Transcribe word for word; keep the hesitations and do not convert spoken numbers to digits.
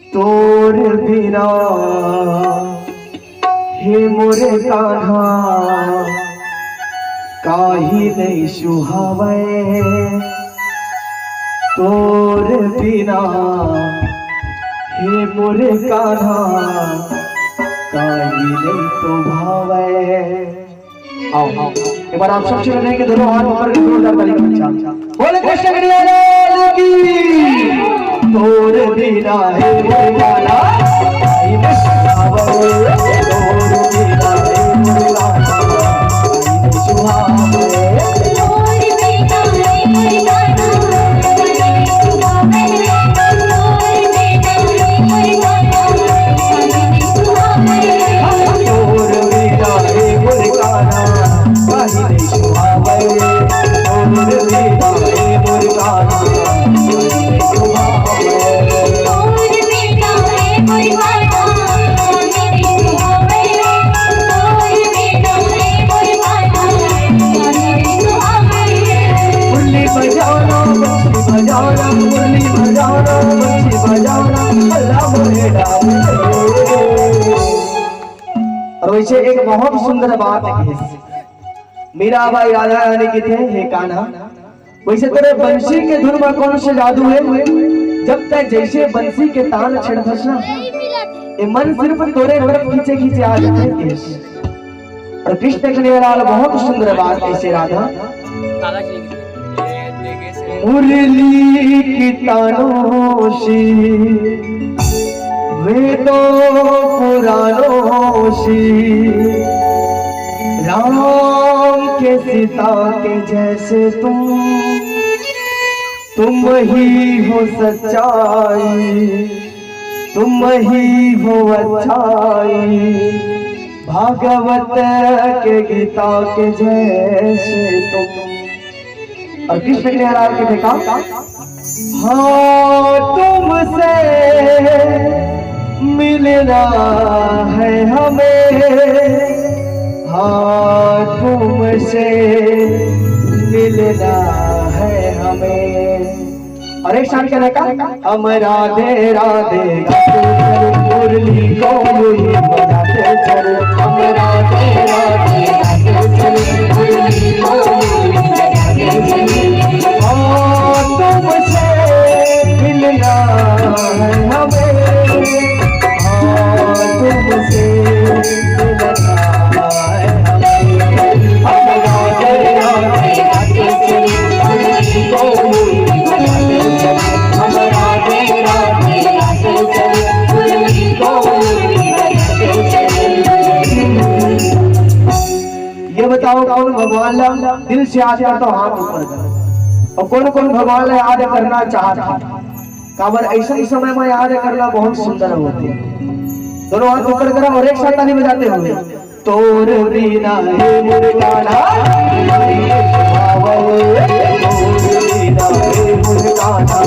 तोर बिना हे मोरे कान्हा, काही नइ सुहावय। तोर बिना हे मोरे कान्हा, काही नइ तो भावय। आओ, आओ। एक बार आप सब चले के दोनों हाथ ऊपर करके जोरदार ताली बजाओ। बोले कृष्ण कन्हैया लाल की। तोर बिना हे मोरे कान्हा, आई न सुहावे। तोर बिना हे मोरे कान्हा, आई न सुहावे। मुरली बजाना, बंसी बजाना, मुरली बजाना, बंसी बजाना, भला मोरे राम रे। और वैसे एक बहुत सुंदर बात है, मीराबाई राधा रानी की थे, हे कान्हा, वैसे तेरे बंसी के धुन में कौन सा जादू है? जब तक जैसे बंसी के तान छेड़थस ना, ये मन सिर्फ तोरे तरफ खींचे खींचे आ जाते हैं। और कृष्ण कन्हैया लाल बहुत सुंदर बात ऐसे राधा। मुरली की तानों से, वेदों पुराणों से, राम के सीता के जैसे तुम, तुम ही हो सच्चाई, तुम ही हो अच्छाई, भागवत के गीता के जैसे तुम। और कृष्ण के निहाल के देखा, हाँ, तुमसे मिलना है हमें, हाँ, तुमसे मिलना है हमें। और एक साथ कहने का, हम राधे राधे गाते चले, मुरली को यूं ही बजाते चले। हम राधे राधे गाते चले, मुरली को यूं ही बजाते चले। हाँ, तुमसे मिलना है हमें, हाँ, तुमसे मिलना है हमें। हम राधे राधे गाते चले, मुरली को यूं ही बजाते चले। ये बताओ, कौन भगवान ला दिल से याद करता हो, हाथ ऊपर करो। और कौन कौन भगवान ला याद करना चाहत हो? काबर ऐसा ही समय में याद करना बहुत सुंदर होथे। दोनों हाथ ऊपर करो और एक साथ ताली बजाते हुए। तोर बिना हे मोर कान्हा, तोर बिना हे मोर कान्हा,